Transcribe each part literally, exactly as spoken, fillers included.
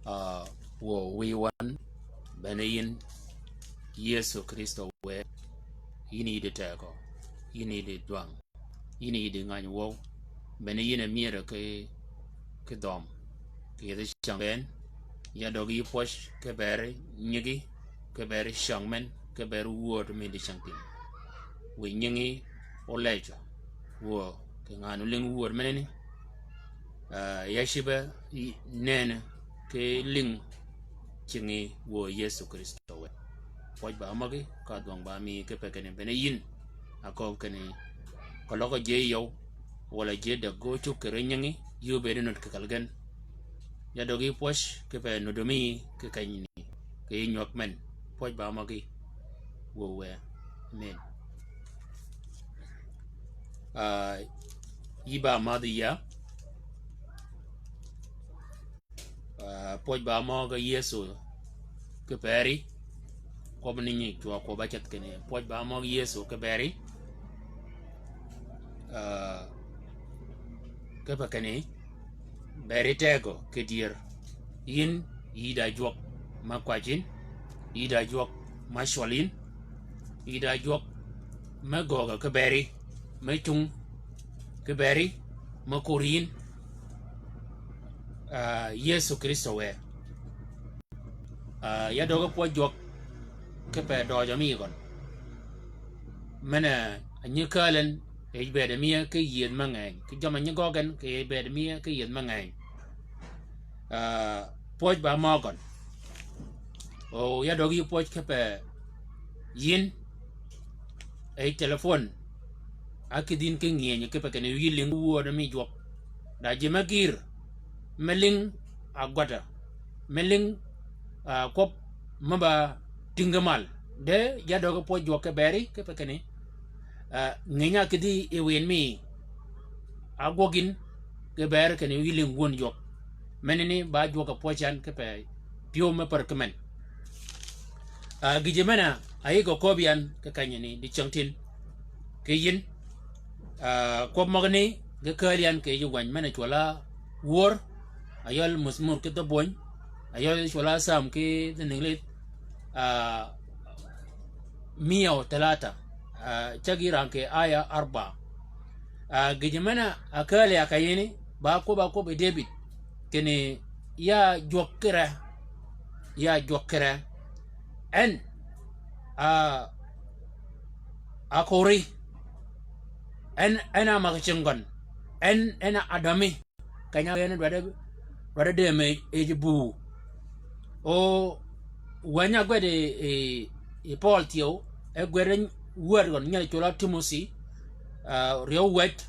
Ah, wø wiy wøn, bene yïn, Yëso Krïstø wë, yïn yïddi tegø, yïn yïddi dwang, yïn yïddi ngäny wøw, bene yïn a myëdø ki, ki dhøm, kì yethi cäng bënn, ya døg yï pwøj ki beri nyigi, ki beri cäng men, ki beri wööd mi di cäng tïn. Wiy nyingi oleco, wø, kì ngan olïng wööd meneni, ah, ya cïbe, yï, nenni, ki lïng cingi wø Yëso Krïstø wë. Pwøj ba møgí, ka dhwøng ba mi kipe kinni bene yïn. Akööb kinni, keløg je yøw, walà je däg gø cuggi ri nyingi, yï obëëd nud kì kal gen. Ya døg yï pwøj, kipe nuti mi, kì kenyni, kì yï nywäg men. Pwøj ba møgí, wø wë. Amen. Ah, yï ba madh yïa. Ah, pwøj ba møgí Yëso ki beri. Kwøb ni nyi cwø kwøb ba ceth kinni. Pwøj ba møgí Yëso ki beri. Ah, kipe kinni. Beri tegø ki dyër. Yïn, yï da jwøk me kwäjji yïn. Yï da jwøk me cwøl yïn. Yï da jwøk me göögø ki beri. Me cung ki beri. Me kur yïn. Ah, Yëso Krïstø wë. Ah, ya døg pwøj jwøk kipe døjø mi gøn. Men-a nyi kääl en, yij bëëd miya ki yiedh me ngeny. Ki jøm-a nyi gøggi en, kì yij bëëd miya ki yiedh me ngeny. Ah, pwøj ba møgøn. O, ya døg yï pwøj kipe yïn, yij telephone. A kïdhi yïn ki ngiënyø kipe kinni yï lïng wööd mi jwøk. Da ji me gïr, me lïng agwata, me lïng, ah, kwøb me ba tïngi mal. De, ya døg pwøj jwøk ki beri, kipe kinni, ah, ngïnya kïdhi yi wïn mi, agwøg yïn, ki beri kinni yï lïng wön jwøk. Menani ba jwøk a pwøj yan kipe pyëw me pär ki men. Ah, gïjø men-a, a yï gø köbbi yan, ki kenyani, dicängtïn. Kì yïn, ah, kwøb møgani, ge kääl yan kì yij wäny men-a cwøl-a wör, a yøl muzmur ki dhø bwöny, a yøl cwøl-a sam ki dhø English, ah, mia wa talata, ah, cägi rang kì aya arba. Ah, gïjø men-a kääl ya kì yïni, ba kwøb, ba kwøb yi David, kinni ya jwøk ki re, ya jwøk ki re. En, ah, a kori. En, en a magi cing gøn. En, en a dømi. Keny-a en dwaddi, dwaddi dëëm yij buu. O, wäny-a gwed yi, yi, yi Pøøl thyew, e gwed wäd gøn nyel cwøl-a Timothi, ah, ryeew wäj,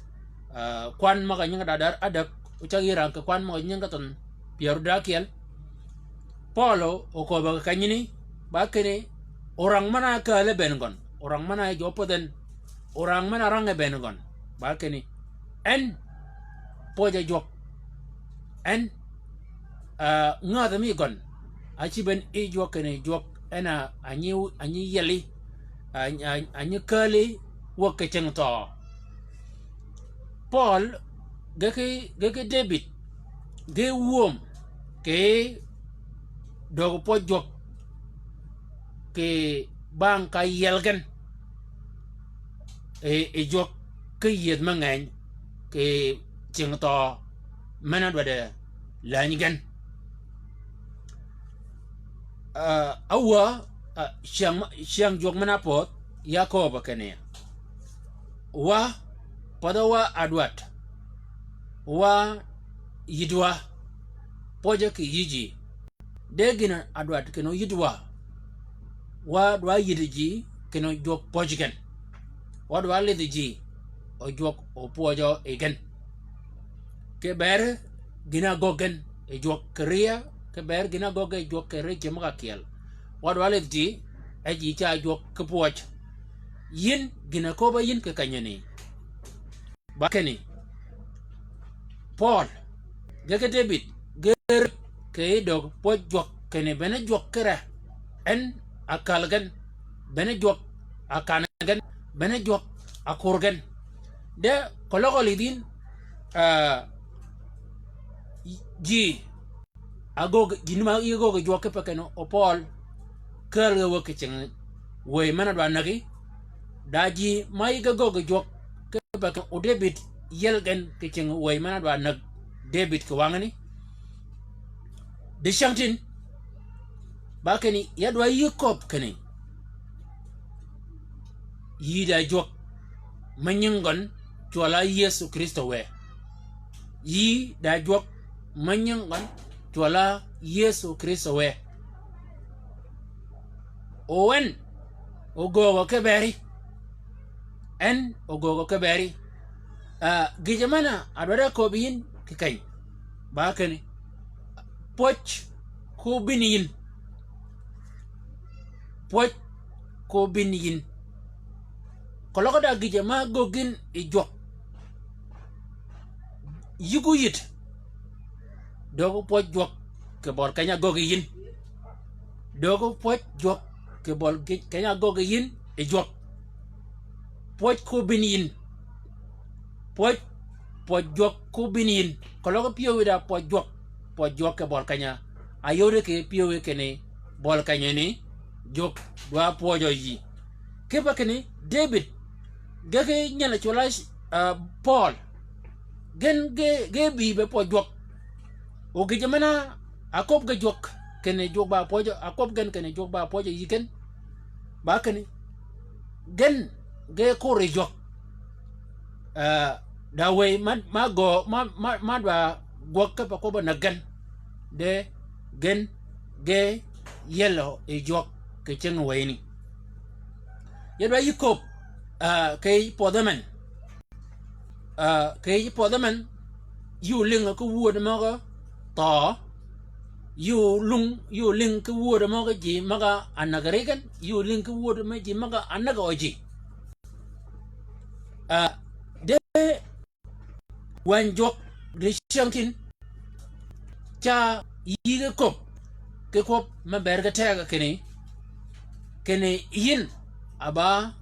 ah, kwan møg-a nyingi da däär ádäg, o cäg yï rang kì kwan møg-a nyingi thønh pyär da ákyel. Pøøl o, okööbø kì kenyani, ba kinni, orang men-a kääl e bënn gøn, orang men-a yij ópödh en, orang men-a rang e bënn gøn, ba kinni, en, pwøj a jwøk, en, ah, ngädhi mi gøn, a cïb en yi jwøk kinni jwøk en a, a nyi, a nyi yieli, a, a, a nyi kääli wäg kì cing thøø. Pøøl, ge ki, ge ki David, ge wööm, kì döggi pwøj jwøk, kì bang ka yiel gen, yi, yi jwøk ki yiedh me ngeny, kì cing thøø, men-a dwaddi lääny gen. Ah, áwäà, ah, cyäng, cyäng jwøk men-a pödh, ya kööbø kinni. Wa, pädhø wa adwat. Wa yïdwa. Pwøjø kì yï ji. De gïn-a adwat kinni óyïdwa. Wa dwa yïddi ji kinni ójwøk pwøj gen. Wa dwa lidhi ji, ójwøk ópwøjø yi gen. Kì beri gïn-a ágöggi gen yi jwøk kì riya, kì beri gïn-a ágöggi gen yi jwøk kì ri ji møg-a kyel. Wa dwa lidhi ji, e ji ca jwøk ki pwøj. Yïn gïn-a köbb-a yïn kì kenyani. Ba kinni, Pøøl, ge ki David, ge ri kì yij döggi pwøj jwøk kinni bene jwøk ki re, en a kal gen, bene jwøk a kan gen, bene jwøk a kur gen. De keløg lidh yïn, ah, ji, agöggi, ji ni ma yïge göggi jwøk kipe kinni o Pøøl kääl ge wäg kì cingi wëy men-a dwa näggi. Da ji ma yïge göggi jwøk kipe kinni o Debïd yiel gen kì cingi wëy men-a dwa näg Debïd kì wangani. Dicängtïn, ba kinni ya dwa yï köbbi kinni yï da jwøk me nyingi gøn cwøll-a Yëso Krïstø wë. Yï da jwøk me nyingi gøn cwøll-a Yëso Krïstø wë. O en ogöögø ki beri. En ogöögø ki beri. Ah, gïjø men-a adwaddi köbbi yïn kì keny, ba kinni pwöj ko bïn yïn. Pwöj ko bïn yïn. Keløg da gïjø ma göggi yïn yi jwøk, yïg óyïd. Döög pwöj jwøk kì bøli keny-a göggi yïn. Döög pwöj jwøk kì bøli keny-a göggi yïn yi jwøk. Pwöj ko bïn yïn. Pwöj, pwöj jwøk ko bïn yïn. Keløg pyëwí da pwöj jwøk, pwöj jwøk kì bøli keny-a. Ayode kì pyëwí kinni bøli keny-a ni jwøk dwa pwöjø yï. Kipe kinni Debïd ge ki nyel cwøll-a, ah, Pøøl, gen ge, ge bï be pwöj jwøk. O gïjø men-a aköbbi ge jwøk kinni jwøk ba pwöjø, aköbbi gen kinni jwøk ba pwöjø yï gen. Ba kinni gen ge kor yi jwøk. Ah, da wëy ma, ma gø, ma, ma, ma dwa gwøg kipe kwøbb-a näg gen, de gen ge yielø yi jwøk kì cingi wëyani. Ya dwa yï köbbi, ah, kì yij pwødhe men. Ah, kì yij pwødhe men, yï olïngø ki wööd møg-a thøø, yï olung, yï olïng ki wööd møg-a ji møg-a anäg ri gen, yï olïng ki wööd møg-a ji møg-a anäg ø ji. Ah, de wäny jwøk dicängtïn, ca yïge köbbi ki kwøb me bër ge tegø kinni, kinni yïn a ba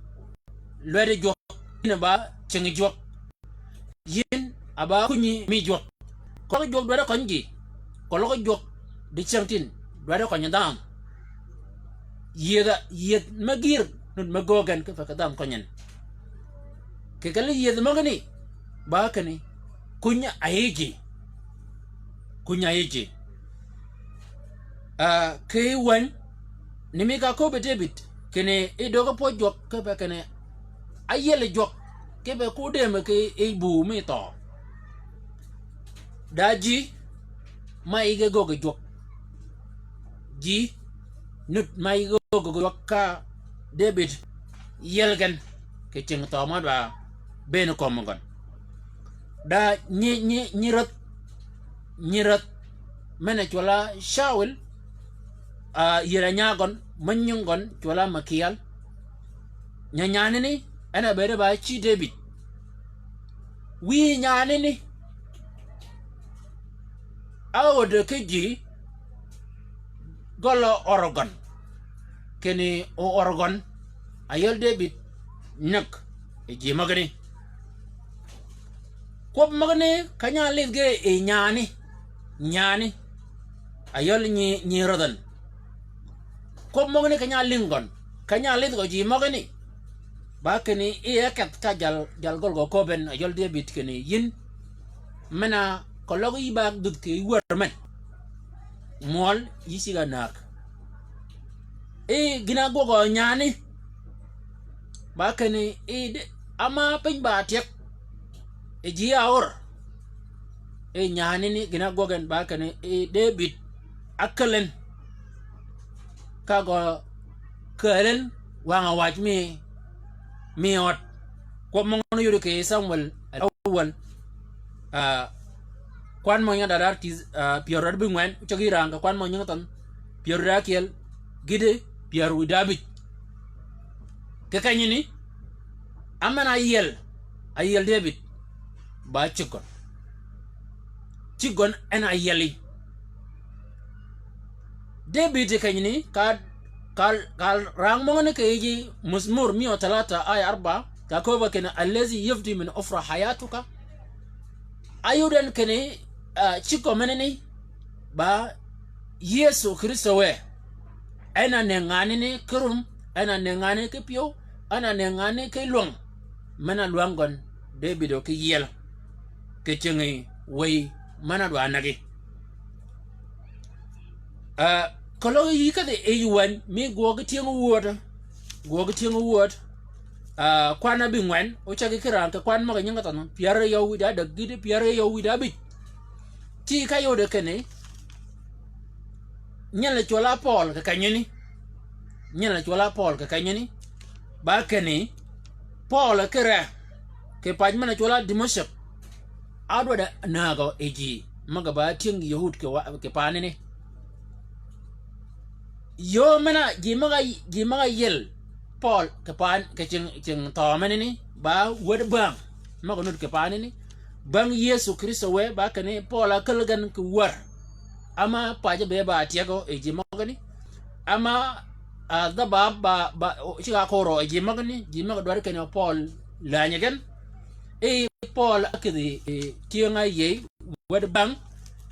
lwedi jwøk, yïn a ba cingi jwøk, yïn a ba kunyi mi jwøk. Keløg jwøk dwaddi køny ji, keløg jwøk dicängtïn dwaddi køny dhanhø. Yïëdh-a, yïëdh me gïr nud me göög gen kipe kì dhanhø køny en. Kì kelli yïëdh møgani, ba kinni kuny a yij ji. Kuny a yij ji. Ah, kì wäny ni mi ka köbbi Debïd kinni yi döggi pwöj jwøk kipe kinni áyiel jwøk kipe ko dëmmi kì yij buu mi thøø. Da ji ma yïge göggi jwøk. Ji nud ma yïge göggi jwøk ka Debïd yiel gen kì cingi thøø ma dwa bënn kömi gøn. Da nyi, nyi, nyi rädh, nyi rädh men-a cwøll-a Cawul, ah, yïr a nya gøn, me nyingi gøn cwøll-a Mikal. Nyanyanini, en a bëëde ba ci Debïd. Wïyi nyanini, áödde ki ji gøl-a ørgøn, kinni o ørgøn, ayøl Debïd nyäg yi ji møgani. Kwøb møgani keny-a álidh ge yi nyani, nyani, ayøl nyi, nyi rädhøn. Kwøb møgani keny-a álïng gøn, keny-a álidh gø ji møgani. Ba kinni yi e kedh ka jal, jal gøl gø köbben, ayøl Debïd kinni yïn men-a keløg yï ba dhudh kì wär men, mwøl yï cigg-a näg. Yi gïn-a ágwøg nyani, ba kinni yi de, ama piny ba tyeg, yi ji a ör. Yi nyanini gïn-a ágwøg en ba kinni yi Debïd ákäl en ka gø kääl en wang-a wac mi, mi ød. Kwøb møgani óyode kì Samwel al-awwal, ah, kwan møgani nyadadar tïth, ah, pyär ádäg bï ngwen, ócägi rang kì kwan møgani nyingi thønh pyär ádäg ákyel, gïti pyär ádäg ábïj. Kì kenyani, amen-a áyiel, áyiel Debïd, ba cïg gøn. Cïg gøn en a yieli. Debïd kenyani ka, ka, ka rang møgani kì yij Muzmur mia wa talata aya arba, ka köbbe kinni, "Allazi yufdi min Ofra hayatuka." Áyod en kinni, ah, cïg gø menani, ba Yëso Krïstø wë, en a nëngi nganani ki rum, en a nëngi nganani ki pyëw, en a nëngi nganani ki lwäng. Men-a lwäng gøn Debid o ki yiel kì cinggi wëy men-a dwa näggi. Ee, keløg yï kädhi yij wäny mi gwøøg ki tyëng wööd, gwøøg ki tyëng wööd, ee, kwan ábïngwen, ócägi ki raan kì kwan møg-a nyingi thønh, pyär áryew wïdá däg gïti pyär áryew wïdá ábïj. Ci ka yode kinni, nyel cwøl-a Pøøl kì kenyani. Nyel cwøl-a Pøøl kì kenyani. Ba kinni, Pøøl ki ree, kì pac men-a cwøl-a Dimøshøk. Ádwaddi nägø yi ji, møg-a ba tyëng Yahud kì wa-, kì paanani. Yöö men-a ji møg-a, ji møg-a yiel Pøøl kì paan, kì cing, cing thøø menani, ba wäd bäng, møg-a nud kì paanani. Bäng Yëso Krïstø wë, ba kinni Pøøl a käl gen kì wär. Ama pacø be ba tyegø yi ji møgani. Ama, a, dhäbab ba, ba, o, cigg-a korø yi ji møgani, ji møg-a dwaddi kinni Pøøl länyi gen. Yi Pøøl ákïdhi, e, tyëng-a yïëy, wäd bäng,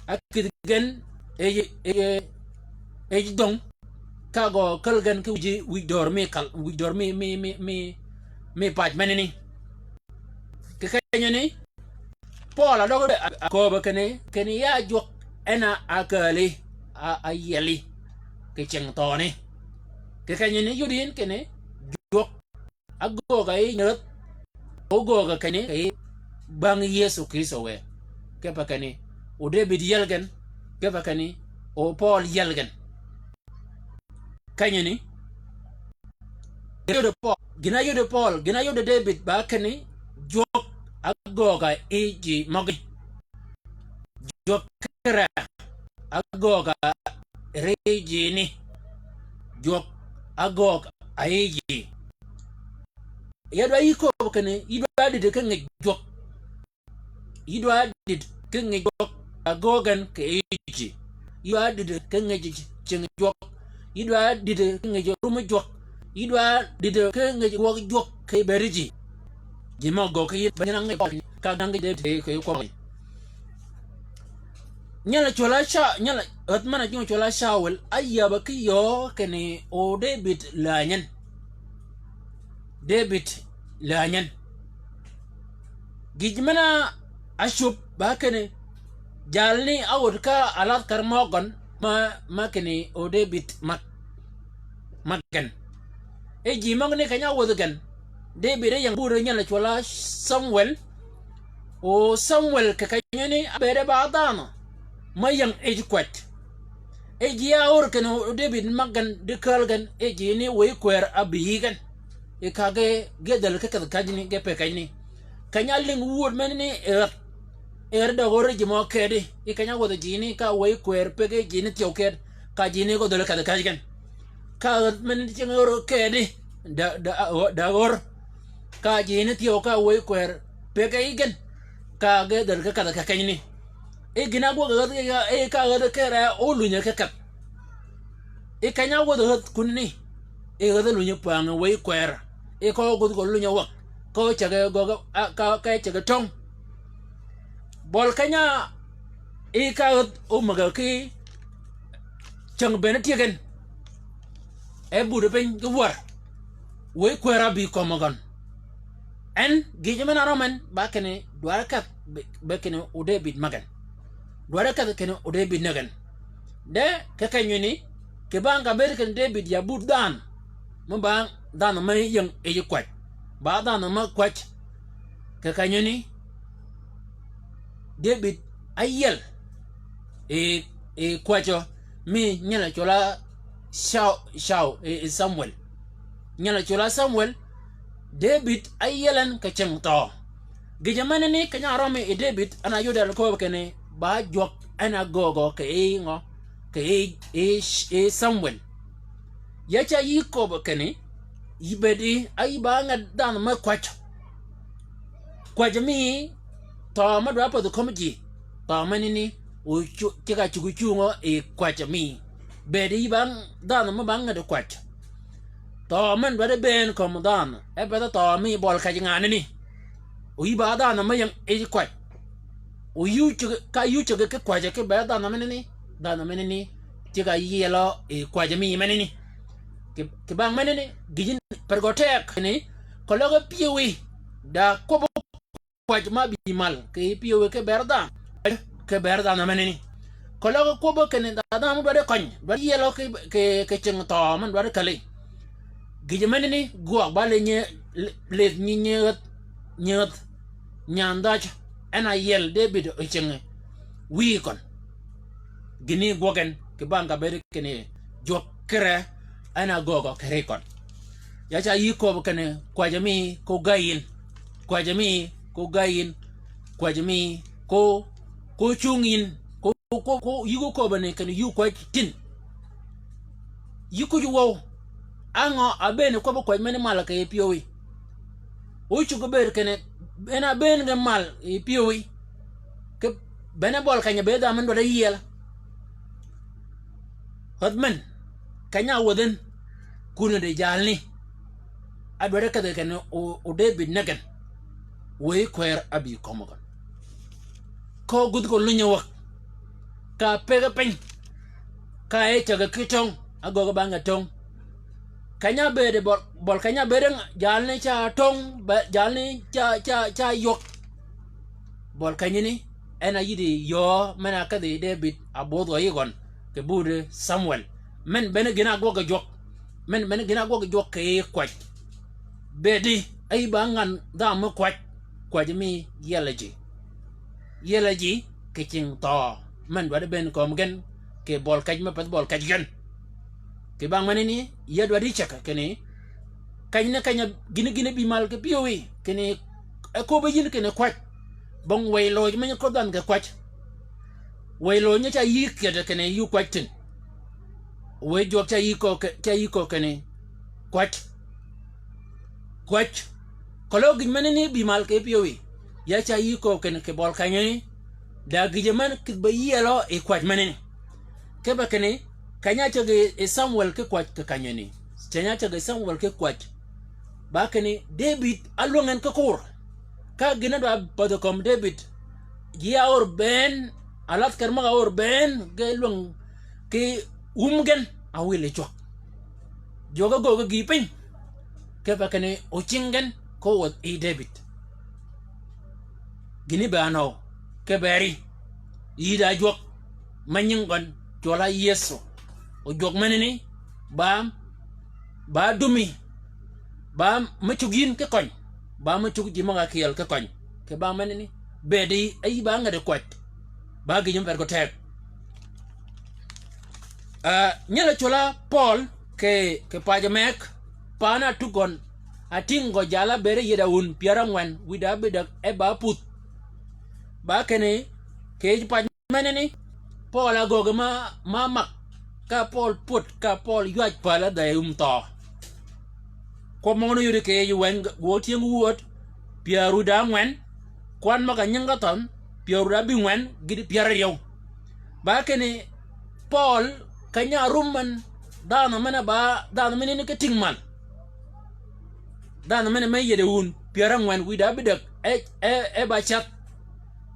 ákïdhi gen, e, e, e, e dhöng, ka gø käl gen ki wïj, wïj dör mi kal, wïj dör mi, mi, mi, mi, mi pac menani. Kì kenyani, Pøøl a døg a, a kööbø kinni, kinni ya jwøk en a, a kääli, a, a yieli, kì cing thøøni. Kì kenyani yod yïn kinni, jwøk, ágöög-a yi nyädh, ógöög-a kinni, kì yij bäng Yëso Krïstø wë. Kipe kinni, o Debid yiel gen, kipe kinni, o Pøøl yiel gen. Kenyani, gïn-a yode Pøøl, gïn-a yode Pøøl, gïn-a yode Debid ba kinni, jwøk ágöög-a yi ji møgani. Jwøk ki ree ágöög-a yi ji ni. Jwøk ágöög-a yi ji. Ya dwa yï kööb kinni, yï dwa dïdø ki ngij jwøk. Yï dwa dïd ki ngij jwøk a göög gen kì yij ji. Yï dwa dïd ki ngij cing jwøk. Yï dwa dïd ki ngij rum jwøk. Yï dwa dïd ki ngij gwøg jwøk kì bëëd ji. Ji mø göög ki yïn, ba nyin a ngij ka nang de te kì kwøb. Nyel cwøl-a Ca-, nyel, räth men-a jing cwøl-a Cawul, áyäbø ki yöö kinni o Debid länyi en. Debid länyi en. Gïj men-a ácwöb ba kinni, jalni áwöd ka alath kar møgøn ma, ma kinni o Debid mag, mag gen. E ji møgani keny-a áwödhi gen. Debid áyäng bur nyel cwøl-a Samwel. O Samwel kì kenyani ábëëde ba dhanhø me ying yij kwäj. E ji a ör kinni o Debid mag gen di kääl gen, e ji ni wëy kwër ábï yi gen. I ka ge, ge dhäl ki kedh kajni, ge pe kajni. Keny-a álïng wud menani e räth. E räth døg ör ji mø kedi. I keny-a áwödhi ji ni ka wëy kwër pe ge ji ni thyew ked. Ka ji ni gø dhäl kedh kaj gen. Ka räth menani cing ör kedi. Da, da, da ör. Ka ji ni thyew ka wëy kwër. Pe ge yi gen. Ka ge dhäl ki kedh ka kenyni. I gïn-a ágwøg räth, i ka räth kere ólunye ki kedh. I keny-a áwödhi räth kunani. I räth ólunye pwäng wëy kwër. I ka ógudh gø lunye wäg. Ka ócäge gøge, a, ka, ka cäge töng. Bøl keny-a i ka räth ómäge ki cäng bëne tye gen. E bude piny ki wär. Wëy kwër ábï kömi gøn. En, gïjø men-a røm en, ba kinni dwarø kedh, be, be kinni o Debid mägen. Dwarø kedh kinni o Debid nägen. De, kì kenyani, kì bang ka bëëd kinni Debid ya but dhanhø. Me ba dhanhø me ying yij kwäj. Ba dhanhø me kwäj. Kì kenyani, Debid áyiel. E, e kwäjjø, mi nyel cwøl-a Caw-, Caw-, e, e Samwel. Nyel cwøl-a Samwel, Debid áyiel en kì cing thøø. Gïjø menani keny-a rømi yi Debid, en a yod en kööb kinni, ba jwøk en a göögø kì yij ngø, kì yij, yij, yij Samwel. Ya ca yï kööb kinni, yï bëëd yi, a yï ba nged dhanhø me kwäjjø. Kwäjjø mi, thøø me dwa pädhi kömi ji. Thøø menani, o cu-, ceg-a cuggi cungø yi kwäjjø mi. Bëëd yi ba dhanhø me ba nged kwäjjø. Thøø men dwaddi bëën kömi dhanhø, e bedh thøø mi bøl kej nganani. O yï ba dhanhø me ying yij kwäj. O yï cuggi, ka yï cuggi ki kwäjjø ki bëëd dhanhø menani, dhanhø menani, ceg-a yielø yi kwäjji mi menani. Kì, kì bang menani, gïjin per gø teg kinni, keløg pyëwí, da kwøbbi kwäj ma bï mal, kì pyëwí ki ber dhanhø, ki ber dhanhø menani. Keløg kwøbbi kinni, dhanhø mø dwaddi køny, dwaddi yielø ki, ki, ki cing thøø, men dwaddi källi. Gïjø menani, gwøg ba le nyi, le, leth nyi nyi ghäth, nyi ghäth, nyan dhaj, en a yiel Debïd yi cingi. Wïyi køn. Gïni gwøg en, kì bang ka bëëd kinni jwøk kire, en a göögø kì ri køn. Ya ca yï kööb kinni, kwäjji mi ko gäy yïn. Kwäjji mi ko gäy yïn. Kwäjji mi ko, ko cung yïn. Ko, ko, ko, yï ko kööb ni kinni yï kwäj tin. Yï kuj wøw. Á ngø a bëën kwøbbi kwäj meni mal kì pyëwí. O cuggi bëëd kinni, en a bëën ge mal yi pyëwí. Kì bene bøl keny-a bëëd dhanhø men dwaddi yiel. Ghäth men, keny-a wädhi en, kun di jalni. Á dwaddi kedhi kinni o, o Debïd nëggi en. Wëy kwër ábï kömi gøn. Kö gudh ko lunyi wäg. Ka pëggi piny. Ka e cäggi ki töng. Á göggi bang-a töng. Keny-a bëëd bøl, bøl keny-a bëëd jalni ca töng, be, jalni ca, ca, ca ywøg. Bøl kenyani, en a yïddi yöö men-a kedhi Debïd a bödh gø yi gøn, kì budi Samwel. Men bene gïn-a ágwøg jwøk. Men bene gïn-a ágwøg jwøk kì kwäj. Bëëdi, áyï ba ngan dhanhø mi kwäj, kwäjji mi yielø ji. Yielø ji, kì cing thøø. Men dwaddi bëën kömi gen, kì bøl kej me pedh bøl kej gen. Kì bang menani, ya dwaddi cäg kinni, keny ni keny-a gïni gïni bï mal kì pyëwí, kinni, e köbbi yïn kinni kwäj. Bong wëy loj me nyi ködh dhanhø kì kwäj. Wëy loj nyi ca yï kyed kinni yï kwäj tin. Wëy jwøk ca yï kööb ki, ca yï kööb kinni kwäj. Kwäj. Keløg gïn menani bï mal kì pyëwí. Ya ca yï kööb kinni kì bøl kenyani. Da gïjø men kì be yielø yi kwäj menani. Kipe kinni, keny-a cäggi yi Samwel ki kwäj kì kenyani. Keny-a cäggi yi Samwel ki kwäj. Ba kinni, Debïd álwäng en ki kur. Ka gïn-a dwa pädhi kömi Debïd. Ji a ör bënn, alathker møg-a ör bënn, ge lwäng ki wum gen, a wïl yi cwøg. Jwøk-a göög gïï piny. Kipe kinni, o cing gen, ko wädhi yi Debïd. Gïni be a nøw, ki beri, yïddi a jwøk, me nying gøn, cwøl-a Yëso. O jwøk menani, ba, ba dumi, ba me cuggi yïn ki køny, ba me cuggi ji møg-a kyeel ki køny. Kì bang menani, bëëdi, áyï ba ngäddi kwäj, ba gïjø me per gø teg. Ah, nyelø cwøl-a Pøøl kì, kì pajø meg, pan-a tugøn, a ting gø jal-a bëëd yïd-a wun pyär ángwen, wïdá bïdäg e ba pudh. Ba kinni, kì yij paj menani, Pøøl a göög ma, ma mag, ka Pøøl pud, ka Pøøl ywaj päl-a dhäy wum thøø. Kwøb møgani yodi kì yij weng gwøg tyëng wööd, pyär wïdá ángwen, kwan møg-a nyingi thønh, pyär wïdá bïngwen, gïti pyär áryew. Ba kinni Pøøl, keny-a rum men, dhanhø men-a ba, dhanhø menani ki ting mal. Dhanhø men-a me yïd-a wun, pyär ángwen, wïdá bïdäg, e, e, e ba ceth.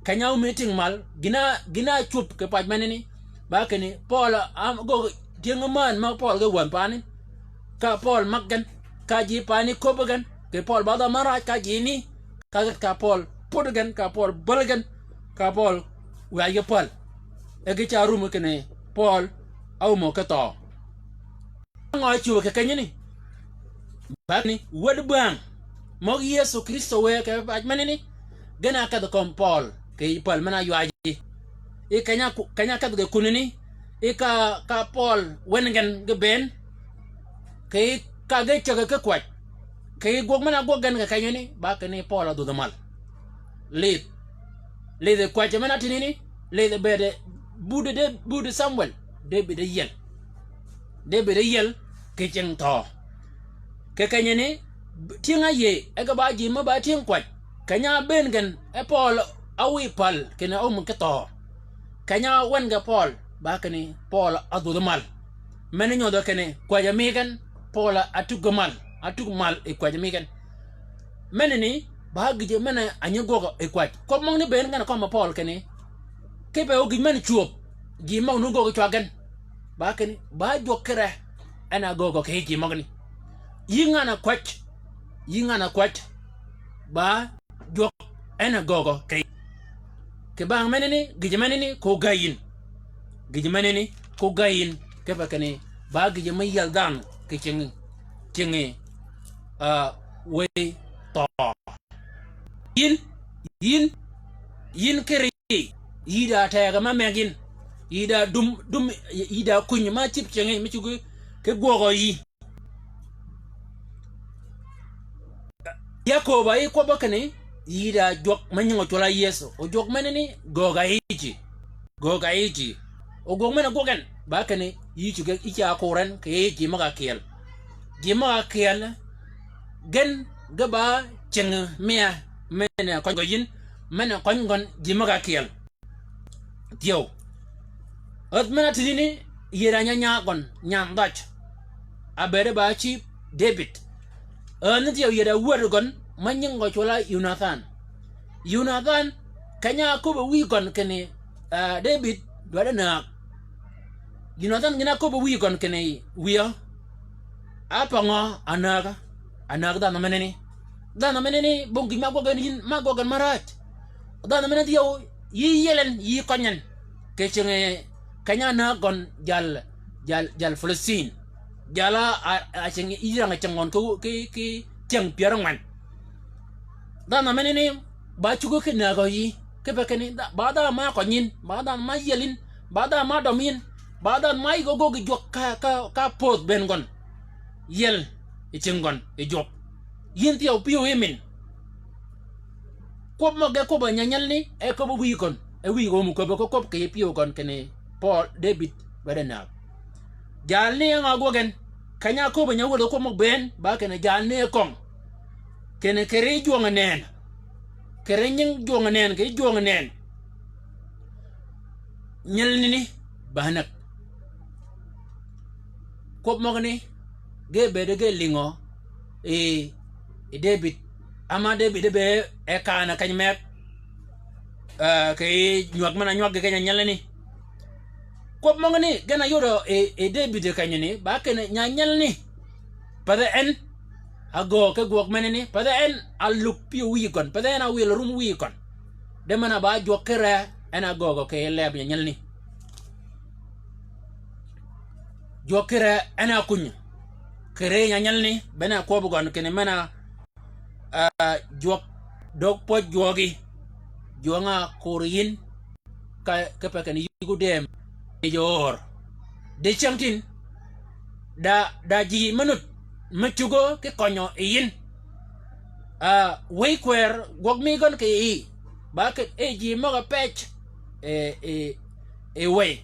Keny-a áumi ting mal, gïn-a, gïn-a cwöb kì paj menani. Ba kinni, Pøøl, am, gø, tyëng mään ma Pøøl ge wänh pani. Ka Pøøl mag gen, ka ji pani köbbi gen, kì Pøøl ba dha mø raaj ka ji ni. Ka, ka Pøøl pud gen, ka Pøøl bäl gen, ka Pøøl wëy ge päl. E ge ca rum kinni Pøøl áumø ki thøø. Ngø cwöbø kì kenyani? Ba ni, wäd bäng, møg Yëso Krïstø wë kì paj menani, gen a kedhi kömi Pøøl, kì päl men-a ywaji. I keny-a ku-, keny-a kedhi ge kunani, i ka, ka Pøøl wen gen ge bënn, kì ka ge cägi ki kwäj, kì gwøg men-a gwøg gen kì kenyani, ba kinni Pøøl ádhudhi mal. Lidh. Lidh kwäjji men-a tinani, lidh bëëd, budi de, budi Samwel, Debïd áyiel. Debïd áyiel, kì cing thøø. Kì kenyani, tyëng-a yïëy, e ge ba ji me ba tyëng kwäj. Keny-a bënn gen, e Pøøl áwïy päl, kinni áum ki thøø. Keny-a wen ge Pøøl, ba kinni Pøøl ádhudhi mal. Men nyodhø kinni, kwäjji mi gen, Pøøl átuggi mal, átuggi mal yi kwäjji mi gen. Menani, ba gïjø men-a nyi gwøg yi kwäj. Kwøb møgani bënn gen kømmi Pøøl kinni, kipe o gïj men cwöb, ji møg-a nu gwøg cwag gen. ba kinni, ba jwøk kire, en a göögø kì yij ji møgani. Yï ngan-a kwäj, yï ngan-a kwäj, ba jwøk en a göögø kì. Kì bang menani, gïjø menani ko gäy yïn. Gïjø menani ko gäy yïn, kipe kinni, ba gïjø me yiel dhanhø kì cingi, cingi, ah, wëy thøø. Yïn, yïn, yïn kiri, yï da tegø me meg yïn, yï da dum, dum, yï da kuny ma cïb cingi, me cuggi ki gwøgø yï. Yakob a yï kwøbbø kinni, yï da jwøk me nyinge ocwøl-a Yëso. O jwøk menani, göög a yïj ji. Göög a yïj ji. O gwøg men-a gwøg en, ba kinni, yï cuggi, yï ca kur en, kì yij ji møg-a kyel. Ji møg-a kyel, gen ge ba cingi mia, men-a køny gø yïn, men-a køny gøn ji møg-a kyel. Thyew. Ädh men-a tïdini, yï da nya nya gøn, nyan dhaj. A bëëde ba cïb Debïd. Ädh ni thyew yï da wäd gøn, me nyinge ocwøl-a Yonathan. Yonathan, keny-a áköbbi wïy gøn kinni, ah, Debïd dwaddi näg. Yonathan gïn-a áköbbi wïy gøn kinni wïya. Ápa ngø anägga? Anäg dhanhø menani. Dhanhø menani, bong gïn ma ágwøg gen yïn, ma ágwøg gen maraj. Dhanhø menani thyew, yï yiel en, yï køny en. Kì cingi, keny-a ánäg gøn jal, jal, jal Filistin. Jal-a, a, a cingi yï rang-a cingi gøn ki, ki, ki cyäng pyär ángwen. Dhanhø menani ba cuggi ki nägø yï, kipe kinni, dha-, ba dhanhø ma køny yïn, ba dhanhø ma yiel yïn, ba dhanhø ma døm yïn, ba dhanhø ma yïg gøggi jwøk ka, ka, ka pödh bënn gøn. Yiel yi cingi gøn yi jwøk. Yïn thyew pyëw yi min. Kwøb møg-a kwøb-a nyanyalani, e köbbi wïy gøn, e wïy gø ómi köbbi, ko kwøb kì yij pyëw gøn kinni Pøøl, Debïd, dwaddi näg. Jalni e ngø ágwøg en, keny-a áköbbi nya wäd kwøb møg bënn, ba kinni jalni e köng. Kinni kì ri jwøng nënn. Kì ri nying jwøng nënn, kì ri jwøng nënn. Nyelni ni, ba näg. Kwøb møgani, ge bëëde ge lïngø, yi, yi Debïd. Ama Debïd be e kanø keny meg, ah, kì yij nywäg men-a nywäg kì keny-a nyelani. Kwøb møgani, gen-a yodø yi, yi Debïd kenyani, ba kinni nyanyalani. Pathi en, a göög ki gwøg menani, pathi en a lug pyëw wïy gøn, pathi en a wil rum wïy gøn. De men-a ba jwøk ki ree, en a göögø kì leb nyanyalani. Jwøk ki ree, en a kuny. Kì ree nyanyalani, bene kwøb gøn kinni men-a, ah, jwøk døg pwøj jwøgi. Jwøng-a kur yïn, ka, kipe kinni yï gudem, yij oor. Dicängtïn, da, da ji me nud, me cuggi ki kønyø yi yïn. Ah, wëy kwër, gwøg mi gøn kì yï. Ba kinni, e ji møg-a pëj, e, e, e wëy.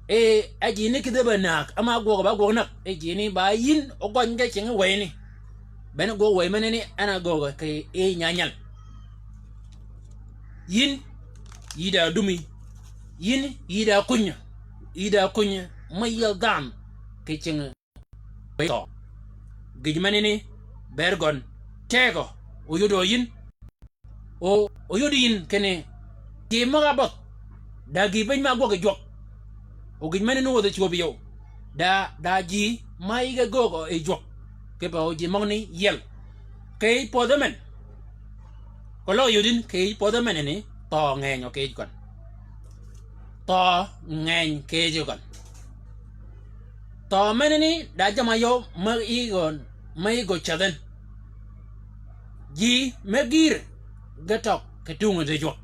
E, e ji ni kïdhi be näg, ama gwøg ba gwøg näg. E ji ni ba yïn, ogøny ge cingi wëyni. Bene gwøg wëy menani, en a göögø kì yij nyanyal. Yïn, yï da dumi. Yïn, yï da kuny. Yï da kuny, me yiel dhanhø, kì cingi wëy thøø. Gïj menani, ber gøn, tegø, oyodø yïn. O, oyod yïn kinni, ji møg-a bødh, da gïï bënn ma ágwøg yi jwøk. O gïj menani wädhi cwöb yï. Da, da ji ma yïge göögø yi jwøk. Kipe o ji møgani yiel. Kì yij pödhe men. Keløg yodin kì yij pödhe menani, thøø ngeny o kì yij gøn. Thøø ngeny kì yij gøn. Thøø menani da jamm-a yøw me yï gøn, me yï gø cädh en. Ji me gïr ge tøg kì tungø di jwøk.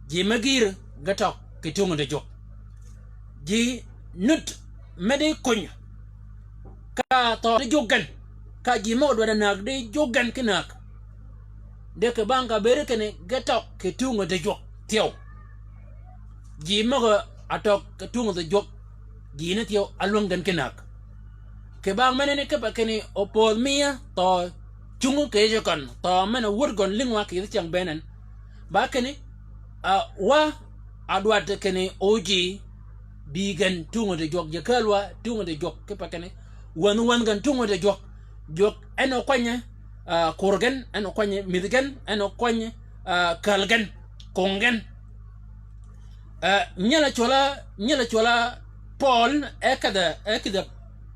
Ji me gïr ge tøg kì tungø di jwøk. Ji nud me di kuny. Ka thøø di jug gen. Ka ji møg-a dwaddi näg di jug gen ki näg. De kì bang ka bëëdi kinni ge tøg kì tungø di jwøk. Thyew. Ji møg-a tøg kì tungø di jwøk. Ji ni thyew a lwäng gen ki näg. Kì bang menani kipe kinni opödh miya thøø cungi kì yij køn. Thøø men-a wöd gøn lïngwa kì yij cäng bënn en. Ba kinni, ah, wa a dwaddi kinni o ji bï gen tungø di jwøk, ji kääl wa tungø di jwøk, kipe kinni wänhi wänhi gen tungø di jwøk. Jwøk en okwany, ah, kur gen, en okwany mïdhi gen, en okwany, ah, kääl gen, kung gen. Eh, nyel-a cwøl-a, nyel-a cwøl-a Pøøl, e kedhe, e kedhe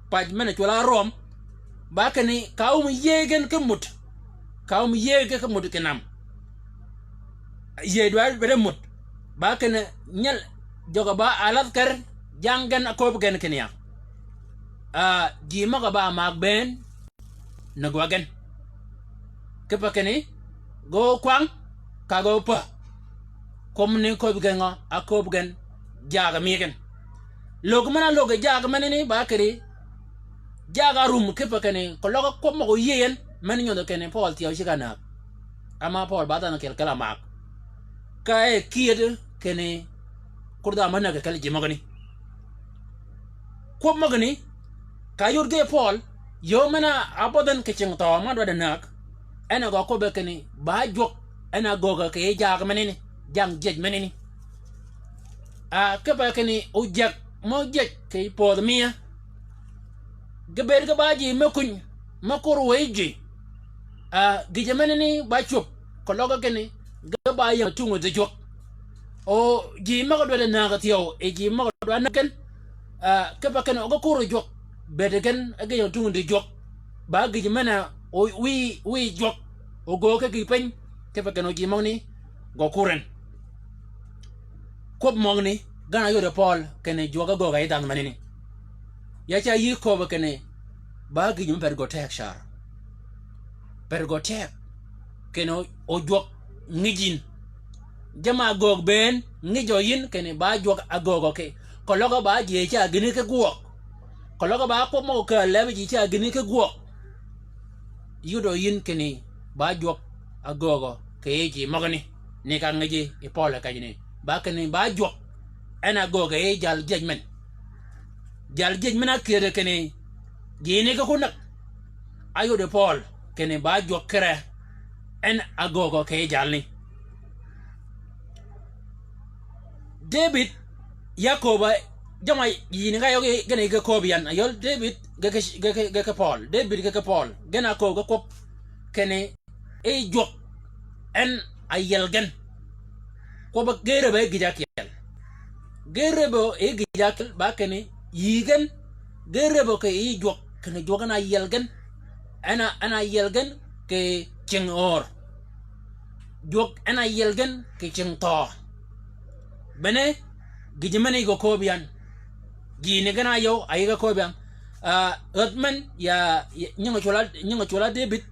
pac men-a cwøl-a Röm, ba kinni ka wum yïëy gen ki mud, ka wum yïëy gen ki mud ki nam. Yïëy dwaddi bëëde mud. Ba kinni nyel jøg-a ba alathker, jang gen a kööb gen kinni ya. Ah, ji møg-a ba maag bënn, ni gwøg gen. Kipe kinni, ge ókwang, ka ge ópä. Kwøb ni köbbi gen ngø, a köbbi gen, jaag mi gen. Löggi men-a löggi jaag menani ba kinni, jaag a rum kipe kinni, keløg kwøb møg-a óyïëy en, men nyodhi kinni Pøøl thyew ceg-a näg. Ama Pøøl ba dhanhø kyel kel-a maag. Ka e kyëddi kinni, kur dhanhø me näg kel ji møgani. Kwøb møgani, ka yod ge Pøøl, yöö men-a bødh en kì cing thøø ma dwaddi näg, en a gø kwøbbe kinni, ba jwøk, en a göögø kì yij jaag menani, jang jiej menani. Ah, kipe kinni, ojeg, mø jiej kì pödhi miya. Ge bëëd ge ba ji me kuny, me kur wëy ji. Ah, gïjø menani ba cwöb, keløg kinni, ge ba ying-a tungi dhijwøk. O ji møg-a dwaddi näg thyew, e ji møg-a dwaddi näg gen, ah, kipe kinni o ge kur jwøk, bëëd gen, e ge ying-a tungi dhijwøk. Ba gïjø men-a, o wiy, wiy jwøk, o göög ki gïï piny, kipe kinni o ji møgani, gø kur en. Kwøb møgani, gen a yode Pøøl, kinni jwøk a göög a yij dhanhø menani. Ya ca yï köbbi kinni, ba gïjø me per gø teg car. Per gø teg. Kinni o, o jwøk ngïj yïn. Jamm-a göög bënn ngïjø yïn kinni ba jwøk a göögø kì. Keløg ba ji ca gïni ki gwøg. Keløg ba kwøb møg-a kääl leb ji ca gïni ki gwøg. Yudø yïn kinni ba jwøk a göögø kì yij ji møgani. Ni ka ngïji yi Pøøl kenyani. Ba kinni ba jwøk. En a göög kì yij jal jiej men. Jal jiej men-a kyëddi kinni, gïni ki ku näg. Ayod yi Pøøl, kinni ba jwøk kire, en a göögø kì yij jalni. Debïd, ya kööbø, jamm-a yïn ka yøgi, gïn-a yï ge kööb yan, ayøl Debïd, ge ki, ge ki, ge ki Pøøl, Debïd ge ki Pøøl, gïn-a kööb ge kwøb, kinni, e jwøk, en a yiel gen. Kwøb ge rebø e gïj ákyel. Ge rebø e gïj ákyel ba kinni yï gen. Ge rebø kì yij jwøk, kinni jwøk en a yiel gen. En a, en a yiel gen kì cing öör. Jwøk en a yiel gen kì cing thøø. Bene, gïjø men-a yï ge kööb yan. Gïni gen a yøw, a yï ge kööb yan. Ah, ädh men, ya, ya, nying-a cwøl-a, nying-a cwøl-a Debïd.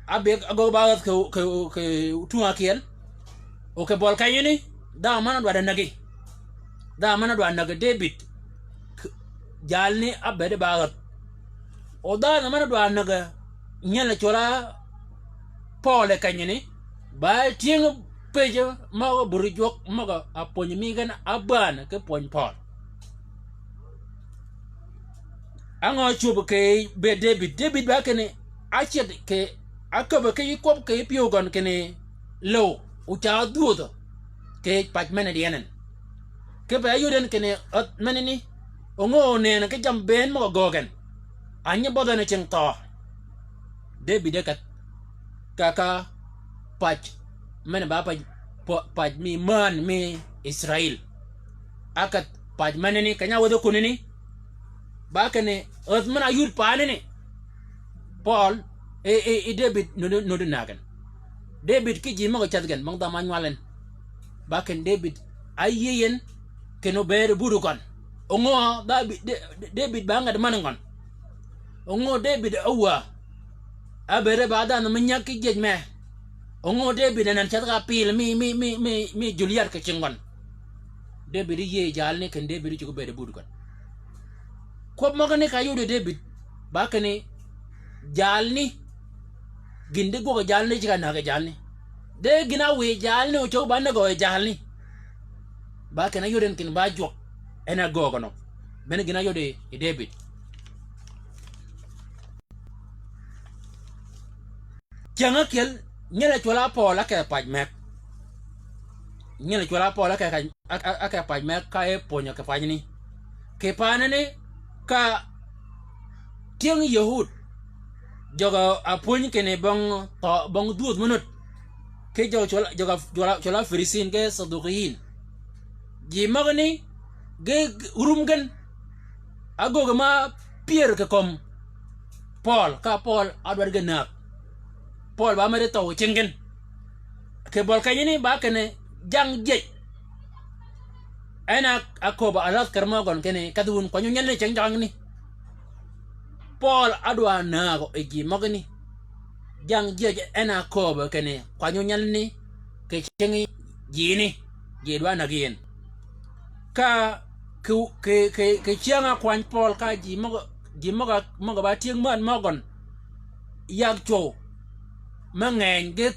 Abëgg, agöggi ba ädh kì, kì, kì tung ákyel. O kì bøli kenyani, dhanhø men-a dwaddi näggi. Dhanhø men-a dwaddi näggi Debïd. K-, jalni ábëëd ba ädh. O dhanhø men-a dwaddi näggi nyel-a cwøl-a Pøøl kenyani, ba tyëng pëjjø møg-a buti jwøk møg-a pwönyi mi gen ábänn ki pwöny Pøøl. Á ngø cwöbbi kì bëëd Debïd? Debïd ba kinni, áced kì, áköbbi ki kwøb kì pyëw gøn kinni, löw, o ca dhwödhø kì pac men-a dyenen. Kipe áyod en kinni, ädh menani, o ngø onëën ki jammì bënn møg-a göög en. Ányi bødh en cing thøø. Debïd e kedh. Ka, ka pac, men ba pac, pa-, pac mi mään mi Israil. Ákedh pac menani, keny-a áwädhi kunani. Ba kinni, ädh men-a yud paanani. Pøøl, e, e, e Debïd, nuti, nuti näg en. Debïd ki ji møg-a cädh gen, bang dhanhø ma nywal en. Ba kinni Debïd, áyïëy en, kinni obëëd buti gøn. O ngø, Debïd, De-, De-, Debïd ba ngäd männi gøn. O ngø Debïd áwäà. Ábëëde ba dhanhø me nyäg ki jiej mee. O ngø Debïd anan ceth ka pil mi, mi, mi, mi, mi Goliat kì cing gøn. Debïd yïëy jalni kinni Debïd cuggi bëëd buti gøn. Kwøb møgani ka yod yi Debïd, ba kinni jalni, gïn di gwøg jalni ceg-a näg jalni. De gïn-a wiy jalni ocöggi ba näggø jalni. Ba kinni áyod en kinni ba jwøk, en a göögø nø. Bene gïn-a yod yi, yi Debïd. Cyäng ákyel, nyel-a cwøl-a Pøøl ákedh pac meg. Nyel-a cwøl-a Pøøl ákedh, á, á, ákedh pac meg ka e pwönyø kì pacni. Kì paanani ka tyëng Yahud, jøg-a pwönyi kinni bong thøø, bong dhwödh me nöt. Ki jøg-a cwøl-a, jøg-a, jøg-a, cwøl-a Farisin ki Sadukiyin. Ji møgani, ge, ge rum gen. Ágöggi ma pyër kì kömi Pøøl, ka Pøøl ádwaddi ge näg. Pøøl ba meddi thøw cingi gen. Kì bøli kenyani ba kinni jang jiej. En a, ákööbø alathker møgøn kinni, kedhi wun kwany-a nyelani cingi jang ni. Pøøl ádwa nägø yi ji møgani. Jang jiej en a ákööbø kinni, kwany-a nyelani kì cingi jini, ji dwa näg yi en. Ka kì, kì, kì, kì cyäng-a kwany Pøøl ka ji møg-a, ji møg-a, møg-a ba tyëng männ møgøn. Yag cwøw me ngeny ge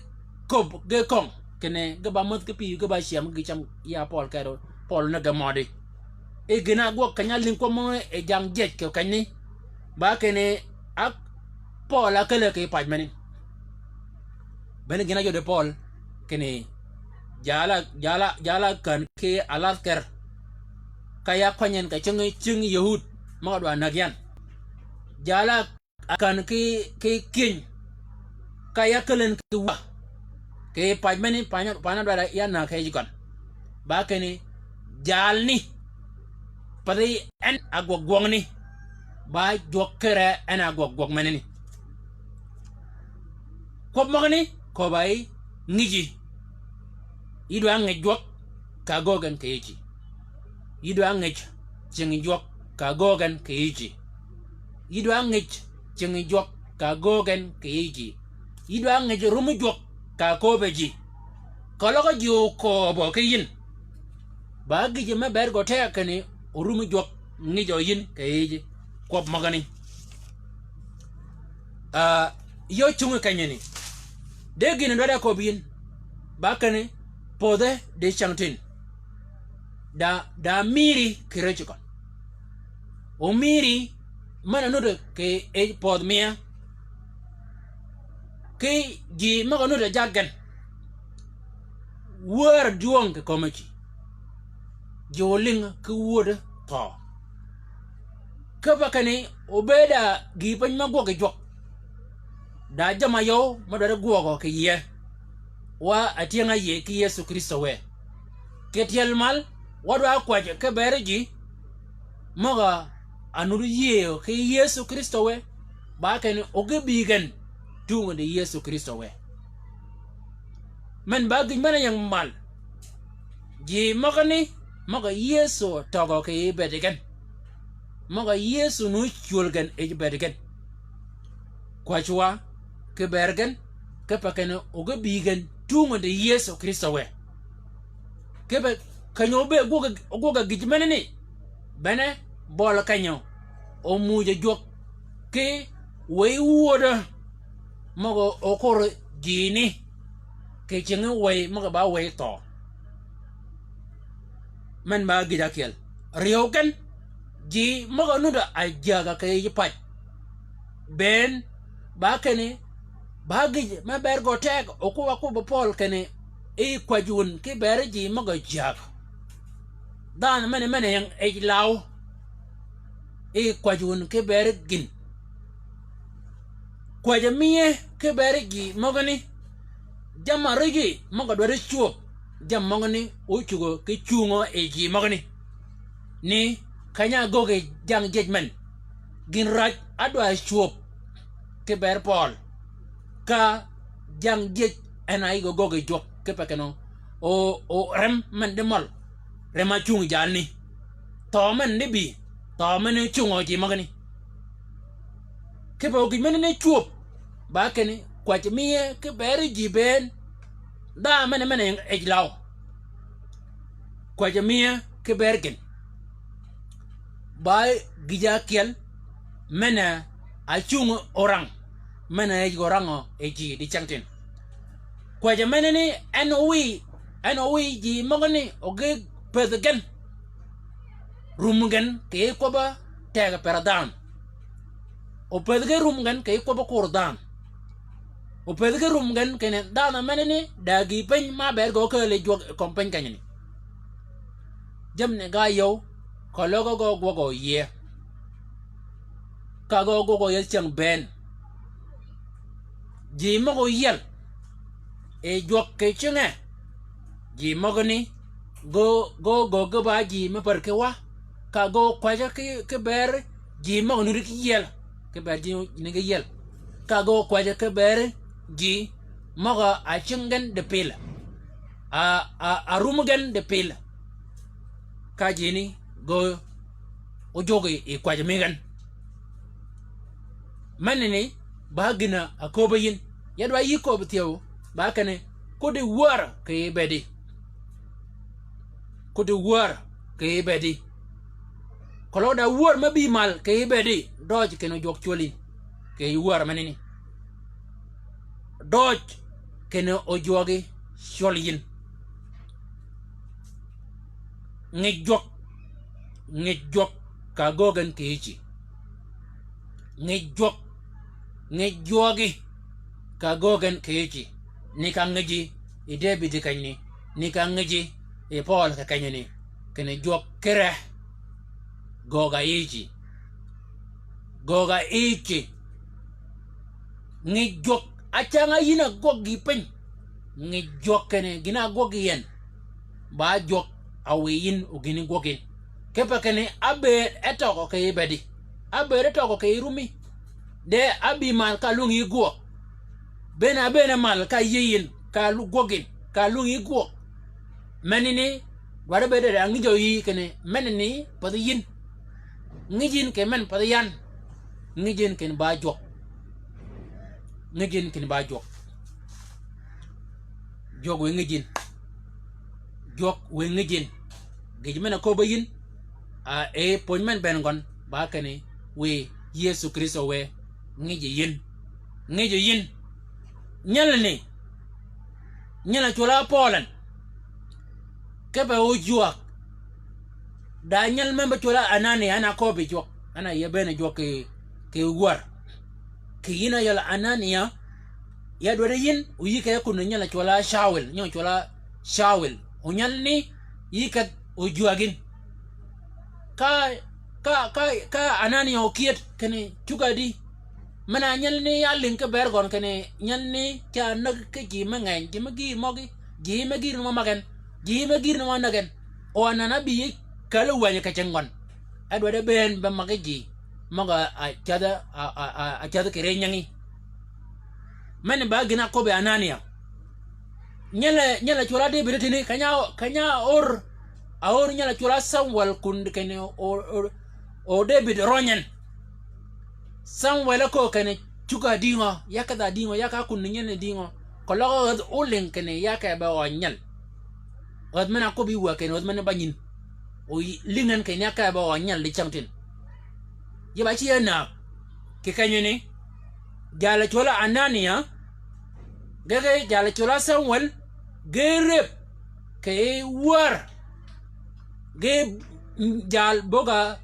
köbbi ge köng, kinni ge ba mädh ki pï, ge ba cyäm ki cam ya Pøøl kero, Pøøl ni ge mødi. E gïn-a ágwøg keny-a álïng kwøb mø e jang jiej kì kenyani. Ba kinni a Pøøl ákälli kì pac meni. Bene gïn-a áyodi Pøøl kinni jal-a, jal-a, jal-a kän ki alathker. Ka ya kwany en kì cingi, cingi Yahud møg-a dwa näg yan. Jal-a kän ki, ki kiëny. Ka ya källi en kì wä. Kì pac meni, pac-a, pac-a dwaddi ya näg kì yij gøn. Ba kinni jalni. Pathi en a gwøg gwøngni. Ba jwøk kere en a gwøg gwøg menani. Kwøb møgani, köbba yi ngïji. Yï dwa ngïj jwøk ka ágöög gen kì yïji. Yï dwa ngïj cingi jwøk ka ágöög gen kì yïji. Yï dwa ngïj cingi jwøk ka ágöög gen kì yïji. Yï dwa ngïj rumi jwøk ka ákööbe ji. Keløg ji okööbø ki yïn. Ba gïjø me ber gø teg kinni orumi jwøk ngïjø yïn kì yïji. Kwøb møgani. Ah, yø cungi kenyani. De gïn-a dwaddi áköbbi yïn. Ba kinni, pödhe di cängtïn. Da, da mïri kì rëcci køn. O mïri men-a nuddi kì yij pödh mia. Ki ji møg-a nuddi jag gen. Wär dwøng kì kömi ji. Ji olïng ki wöddi thøø. Kipe kinni obëëd-a gïï piny me gwøg yi jwøk. Da jamm-a yøw me dwaddi gwøgø kì yie. Wa atyëng-a yie ki Yëso Krïstø wë. Kì tyel mal, wa dwa kwäjji ki beri ji møg-a nuti yïëyø ki Yëso Krïstø wë, ba kinni o ge bï gen tungi di Yëso Krïstø wë. Men ba gïj men-a ying mal. Ji møgani, møg-a Yëso tøgø kì yij bëëdi gen. Møg-a Yëso nu cwöl gen yij bëëdi gen. Kwäjji wa ki beri gen, kipe kinni o ge bï gen tungi di Yëso Krïstø wë. Kipe kenyi obëëd gwøg-a, gwøg-a gïj menani. Bene bøli kenyi omuujø jwøk ki wëy wödø møg-a okor jini kì cingi wëy møg-a ba wëy thøø. Men ba gïj ákyel. Ryeew gen, ji møg-a nuddi ajägg-a kì yij pac. Bënn, ba kinni, ba gïj me ber gø teg, okwøb-a kwøbbi Pøøl kinni, i kwäjji wun ki beri ji møg-a jägg. Dhanhø men-a, men-a ying yij law. I kwäjji wun ki beri gïn. Kwäjji miye ki beri ji møgani. Jamm-a rijji møg-a dwaddi cwöb, jammì møgani ócugø ki cungø yi ji møgani. Ni keny-a ágöggi jang jiej men. Gïn räj ádwa cwöb ki ber Pøøl. Ka jang jiej en a yij gø göggi jwøk kipe kinni o, o rem men di møl. Rem-a cungi jalni. Thøø men di bï. Thøø men cungø ji møgani. Kipe o gïj men ni cwöb. Ba kinni kwäjji miye ki beri ji bënn. Dha men, men-a ying yij law. Kwäjji miye ki ber gïn. Ba gïj-a ákyel men-a ácung orang. Men-a yij gø orangø yi ji dicängtïn. Kwäjji menani en owïy, en owïy ji møgani oge pëthi gen. Rum gen kì yij kwøbb-a teg per dhanhø. Opädhi ki rum gen kì yij kwøbbi kur dhanhø. Opädhi ki rum gen kinni dhanhø menani da gïï piny ma ber gø kääl yi jwøk yi kömi piny kenyani. Jammì ni ga yöw, keløg gø gwøg oyie. Ka gø gwøg oyie cyäng bënn. Ji møg-a oyiel yi jwøk kì cinge. Ji møgani Gø, gø, gø, gø ba ji me pär ki wa. Ka gø kwäjji ki, ki beri ji møg-a nuti ki yiel. Ki beri ji ni ki yiel. Ka gø kwäjji ki beri ji møg-a cing gen di pilø. A, a, a rum gen di pilø. Ka ji ni gø ojwøg yi kwäjji mi gen. Menani ba gïn-a köbbi yïn. Ya dwa yï köbbi thyew, ba kinni, kuddi wär kì yij bëëdi. Kuddi wär kì yij bëëdi. Keløg da wär me bï mal kì yij bëëdi, døøj kinni ojwøg cwøl yïn. Kì yij wär menani. Døøj kinni ojwøgi cwøl yïn. Ngïj jwøk, ngïj jwøk ka göög gen kì yïji. Ngïj jwøk, ngïj jwøgi ka göög gen kì yïji. Ni ka ngïji yi Debïd kenyni, ni ka ngïji yi Pøøl kì kenyni, kinni jwøk kire. Göög a yïji. Göög a yïji. Ngïj jwøk acäng-a yïn a gwøg yi piny. Ngïj jwøk kinni gïn-a gwøg yi en. Ba jwøk a wiy yïn o gïn-a gwøg yïn. Kipe kinni ábëëd etøgø kì yij bëëdi. Ábëëd etøgø kì yij rumi. De ábï mal ka lwöng yï gwøg. Bëën-a bëën-a mal ka yïëy yïn, ka lu-, gwøg yïn, ka lwöng yï gwøg. Menani, dwaddi bëëd de da ngïjø yï kinni, menani pathi yïn. Ngïj yïn kì men pathi yan. Ngïj yïn kinni ba jwøk. Ngïj yïn kinni ba jwøk. Jwøk wiy ngïj yïn. Jwøk wiy ngïj yïn. Gïj men-a köbbi yïn. A, e pwönyi men bënn gøn, ba kinni wiy Yëso Krïstø wë ngïji yïn. Ngïji yïn. Nyelani. Nyel a cwøl-a Pøøl en. Kipe ojwäg. Da nyel men be cwøl-a Anania, en a köbbi jwøk. En a ye bëën jwøk kì, kì wär. Kì yïn a yøl Anania. Ya dwaddi yïn, o yï ke kun nyel a cwøl-a Cawil, nyel a cwøl-a Cawil. O nyelani, yï ke ojwäg yïn. Ka, ka, ka, ka Anania okyëd, kinni cuggi adi. Men-a nyelani ya lïng ki bër gøn kinni nyelani ca näg ki ji me ngeny, ji me gïr møgí, ji me gïr ni mø mag en, ji me gïr ni mø näg en. O anan ábï yi käl wäny kì cing gøn. Edward e bëën be mag ji møg-a cädhi, a, a, a, a cädhi kì ri nyingi. Men ba gïn-a köbbi Anania. Nyel, nyel a cwøl-a Debïd tïni, keny-a, keny-a aör, aör nyel a cwøl-a Samwel kun kinni o, o, o Debïd røny en. Samwel e köög kinni cuggi adïngø, ya kedhi adïngø, ya ka kun nyelani dïngø. Keløg ghäth olïng kinni ya ke be ø nyel. Ghäth men-a köbbi wä kinni ghäth men-a ba nyïn. O lïng en kinni ya ke be ø nyel di cängtïn. Yï ba ci ya näg. Kì kenyani. Jal a cwøl-a Anania. Ge ge jal a cwøl-a Samwel. Ge rëb. Kì wär. Ge jal bögg-a,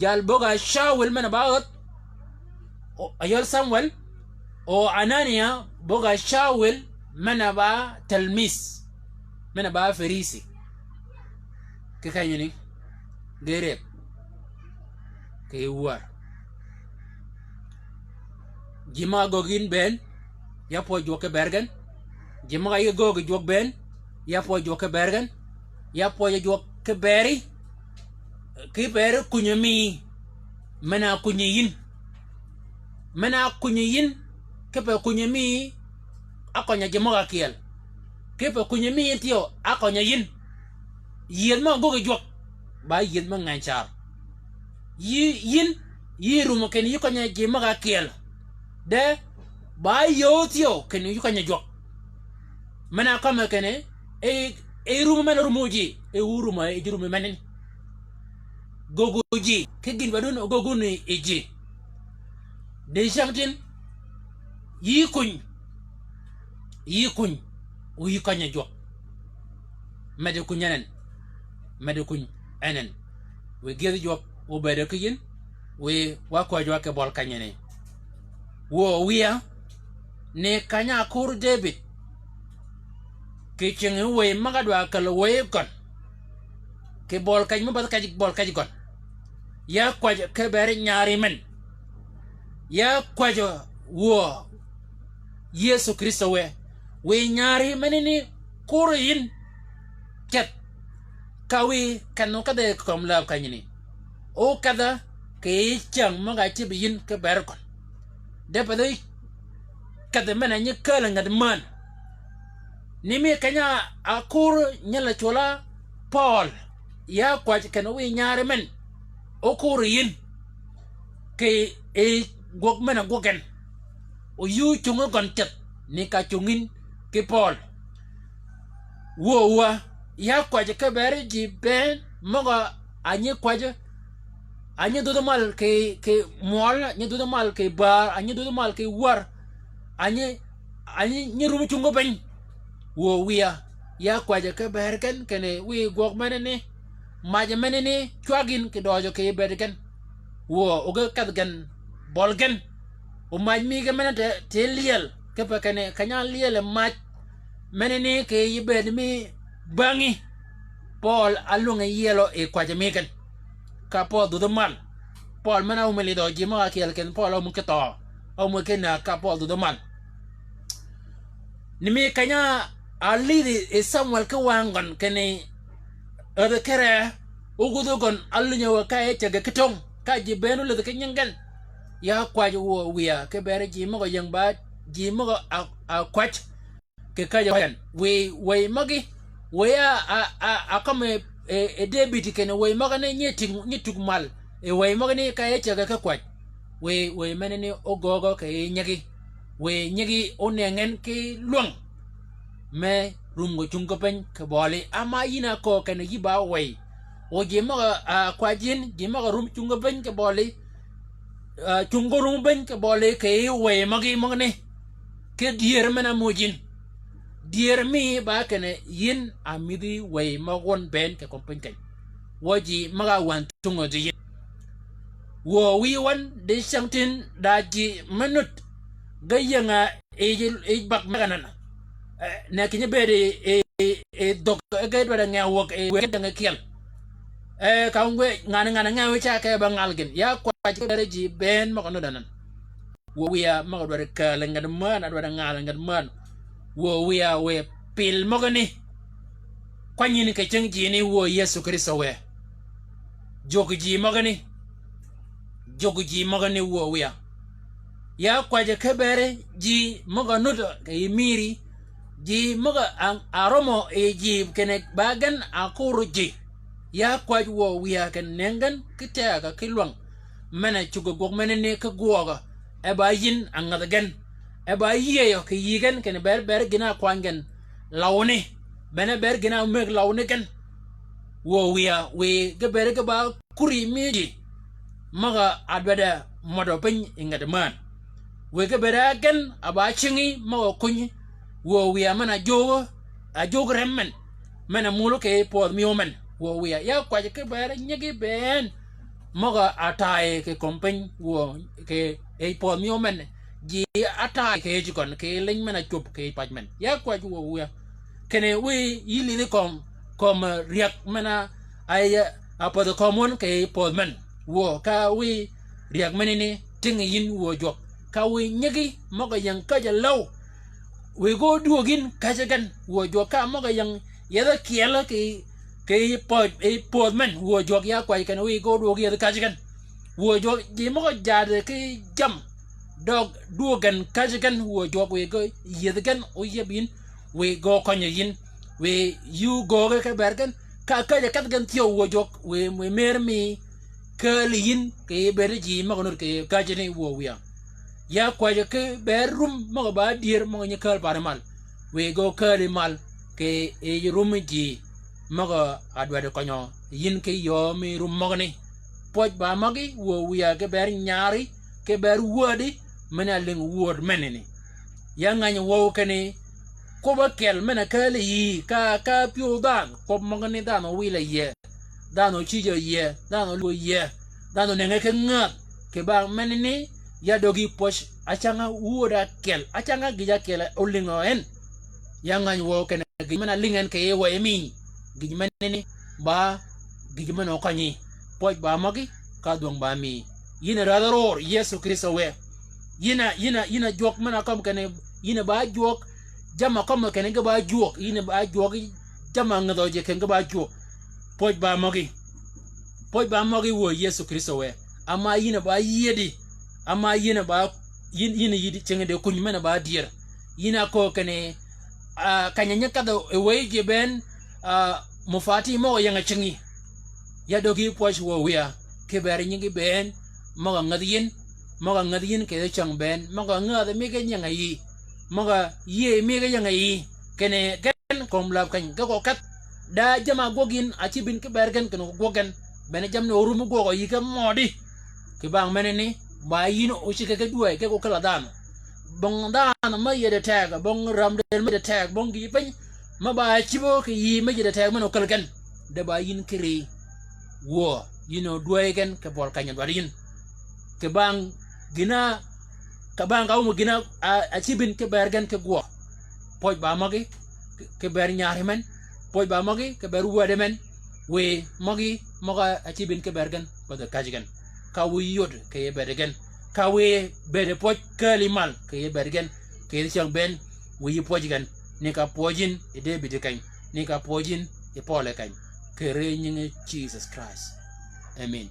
jal bögg-a Cawil men-a ba ghäth. O, ayøl Samwel. O Anania bögg-a Cawil men-a ba telmis. Men-a ba Farisi. Kì kenyani. Ge rëb. Kì wär. Ji møg-a göggi yïn bënn, ya pwøj jwøk ki bër gen. Ji møg-a yï göggi jwøk bënn, ya pwøj jwøk ki bër gen. Ya pwøj jwøk ki beri. Ki beri kuny-a mi. Men-a kuny-a yïn. Men-a kuny-a yïn. Kipe kuny-a mi. Akønya ji møg-a kyel. Kipe kuny-a mi yïn thyew, akønya yïn. Yiedh mø göggi jwøk. Ba yiedh mø ngeny car. Yï, yïn, yï rumø kinni yï kønya ji møg-a kyel. De, ba yöö thyew kinni yï kønya jwøk. Men-a kømmi kinni, e, e rumø men-a rumø ji, e wu rumø, e ji rumø menani. Göggi ji, ki gïn ba dun, göggi wun yi ji. Di cängtïn, yï kuny, yï kuny, o yï køny-a jwøk. Meddi kuny en en, meddi kuny en en. Wiy gyëdhi jwøk obëëdø ki yïn, wiy wa kwäjji wa ki bøli kenyani. Wuö wïya, ni keny-a kur Debïd, kì cing-a wëy møg-a dwa käl wëy gøn. Kì bøli kej mø bädhi kej bøli kej gøn. Ya kwäjji ki bëri nyari men. Ya kwäjji wuö Yëso Krïstø wë. Wiy nyari menani kur yïn. Ceth. ka wiy kenni okedhi kì kömi läb kenyani. Okedhø kì yij cyäng møg-a ácïb yïn ki bër køn. De pathi kedhi men-a nyi kääl-a nget män. Ni mi keny-a ákur nyel-a cwøll-a Pøøl, ya kwäj kinni wiy nyaari men, ókur yïn kì yij gwøg men-a gwøg gen. O yï ócungi gøn ceth ni ka cungi yïn ki Pøøl. Wuö wa, ya kwäjji ki beri ji bënn møg-a nyi kwäjji, a nyi dhudhi mal kì, kì mwøl, a nyi dhudhi mal kì bär, a nyi dhudhi mal kì wär, a nyi, a nyi, nyi rum cungi piny. Wuö wiya, ya kwäjji ki beri gen kinni wiy gwøg menani, maji menani cwag yïn kì døjø kì bëëd gen. Wuö, o ge kedh gen bøl gen. O maj mi ge men-a te, te lyel, kipe kinni keny-a lyel yi maj menani kì yij bëëd mi bängi. Pøøl álwängi yielø yi kwäjji mi gen. Ka Pøøl dhudhi mal. Pøøl men-a áumi lidhø ji møg-a kyel kinni Pøøl áumi ki thøø. Áumi ki näg ka Pøøl dhudhi mal. Ni mi keny-a álïdhi yi Samwel ki wang gøn kinni ädhi kere ógudhi gøn álunyø wë ka e cäggi ki töng, ka ji bënn ólidhi ki nyingi gen. Ya kwäjji wuö wiya ki beri ji møg-a ying ba, ji møg-a, a, a kwäj kì käjji gen. Wiy, wiy møgí, wiy a, a, a, a kømmi, e, e Debïd kinni wiy møgani nyi tïg, nyi tug mal. E wiy møgani ka e cäggi ki kwäj. Wiy, wiy menani ógöögø kì yij nyigi. Wiy nyigi ónëngi en ki lwäng me rum gø cung ki piny kì bøli. Ama yïn a köög kinni yï ba wiy. O ji møg-a, a, kwäjji yïn, ji møg-a rum cung ki piny kì bøli. A, cung gø rum piny kì bøli kì yij wiy møgí møgani. Ki dyër men-a ámuuj yïn. Dyër mi ba kinni yïn a mïdhi wiy møg-a wøn bënn kì kömi piny keny. Wuö ji møg-a wänthungø dhï yïn. Wuö wiy wøn di cyängtïn da ji me nud ge ying-a yij, yij bag me ganan. E, ne keny-a bëëd yi, yi, yi dhög ge dwaddi ngew wäg yi wëggi dëngi kyel. E, ka wun gwe ngan, ngan ngew yi ca ke ba ngal gïn. Ya kwäjji ki beri ji bënn møg-a nud anan. Wuö wiya møg-a dwaddi kääl nget män, a dwaddi ngal nget män. Wuö wiya wiy pil møgani. Kwany yïn kì cing jini wuö Yëso Krïstø wë. Jwøk ji møgani. Jwøk ji møgani wuö wiya. Ya kwäjji ki beri ji møg-a nud kì yij mïri. Ji møg-a, a, a rømø yi ji kinni ba gen a kur ji. Ya kwäjji wuö wiya kinni nëngi gen ki tegø ki lwäng. Men-a cuggi gwøg menani ki gwøgø. E ba yïn a ngädhi gen. E ba yïëyø kì yï gen kinni ber, ber gïn-a kwany gen lawni. Bene ber gïn-a ámëgg lawni gen. Wuö wiya, wiy ge beri ge ba kuri mi ji møg-a dwaddi mødø piny yi nget män. Wiy ge beri a gen a ba cingi møg-a kunyi. Wuö wiya men-a jwøk, a jwøk rem men. Men-a mul kì pödh miöw men. Wuö wiya, ya kwäjji ki beri nyigi bënn møg-a taay kì kömi piny wuö kì yij pödh miöw men. Ji ataay kì yij gøn kì liny men-a cwöb kì yij pac men. Ya kwäjji wuö wiya. Kinni wiy yï lïdhi kömi, kömi, e, ryäg men-a, a, a pädhi kömi wøn kì yij pödh men. Wuö ka wiy ryäg menani tïngi yïn wuö jwøk. Ka wiy nyigi møg-a ying käjji läw. Wiy ge ódwöög yïn käjji gen. Wuö jwøk ka møg-a ying yethi kyel kì, kì yij pödh, yij pödh men. Wuö jwøk ya kwäjji kinni wiy ge ódwöög yethi käjji gen. Wuö jwøk ji møg-a jaadhi ki jammì. Døg dwöög gen käjji gen wuö jwøk wiy ge yiedhi gen óyieb yïn. Wiy ge ókønyi yïn. Wiy yï ógööge ki ber gen. Ka käjji kedh gen thyew wuö jwøk wiy, wiy mer mi kääli yïn kì bëëdi ji møg-a nud kì käjjini wuö wiya. Ya kwäjji ki ber rum møg-a ba dyër møg-a nyi kääl pari mal. Wiy ge ókääli mal kì yij rum ji møg-a dwaddi kønyø yïn ki yöö mi rum møgani. Pwøj ba møgí wuö wiya ki ber nyari, ki ber wädi, men-a lïng wööd menani. Ya ngänyi wøw kinni, kwøb ákyel men-a kääl yïí, ka, ka pyëw dhanhø, kwøb møgani dhanhø wïl-a yie, dhanhø cïj-a yie, dhanhø lwöy yie, dhanhø nënge ki ngädh, kì bang menani, ya döggi pwøj, acanga wööd ákyel, acanga gïj ákyel ólïngø en. Ya ngänyi wøw kinni gïj men-a lïng en kì yij wëy mi. Gïj menani ba, gïj men-a ókønyi. Pwøj ba møgí, ka dhwøng ba mi. Yïn a rädhi ror, Yëso Krïstø wë. Yïn a, yïn a, yïn a jwøk men-a kømmi kinni, yïn a ba jwøk, jamm-a kømmi kinni ge ba jwøk, yïn a ba jwøk, jamm-a ngädhø ji kinni ge ba jwøk. Pwøj ba møgí. Pwøj ba møgí wø Yëso Krïstø wë. Ama yïn a ba yiedi. Ama yïn a ba, yïn, yïn yïd cingi di kuny men a ba dyër. Yïn a köög kinni, ah, kany-a nyi kadh-a wëy ji bënn, ah, mufati møg-a ying-a cingi. Ya döggi pwøj wø wïya, ki bër nyingi bënn, møg-a ngädhi yïn, møg-a ngädhi yïn kì yij cäng bënn, møg-a ngädhi mi gen ying-a yïí, møg-a yïëy mi gen ying-a yïí, kinni gen kömi läb keny, ge gø kedh, da jamm-a gwøg yïn, a cïb yïn ki bër gen, kinni gwøg gen, bene jammì ni orumi gwøg-a yï ki mødi. Kì bang menani, ba yïn oceg ki dwäy, ge gø kelli dhanhø. Bong dhanhø me yede teg, bong räm dël me yede teg, bong gïj piny, me ba cïbø kì yïí me yede teg men okel gen. De ba yïn ki ri. Wuö, yïn odwäy gen kì bøl kany-a dwaddi yïn. Kì bang gïn-a, kì bang ka áum gïn-a, a, a cïb yïn ki bër gen ki gwøg. Pwøj ba møgí, ki, ki bër nyari men. Pwøj ba møgí, ki bër wädi men. Wiy møgí, møg-a cïb yïn ki bër gen, bädhi käjji gen. Ka wiy yod, kì yij bëëdi gen. Ka wiy bëëdi pwøj kääli mal, kì yij bëëdi gen. Kì yij cäng bënn, wiy yï pwøj gen. Ni ka pwøj yïn yi Debïd keny. Ni ka pwøj yïn yi Pøøl keny. Kì ri nyingi Jisøs Krist. Amen.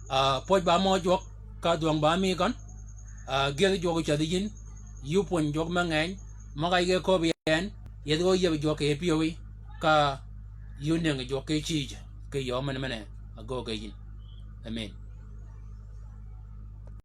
Ah, pwøj ba mø jwøk, ka dhwøng ba mi gøn. Ah, gyëdhi jwøk ocädhi yïn, yï opwönyi jwøk me ngeny, møg-a yï ge köbbi en, yethi gø yïëbi jwøk kì pyëwí, ka yï onëngi jwøk ki cïj, kì yöö men mene, agöög ge yïn. Amen.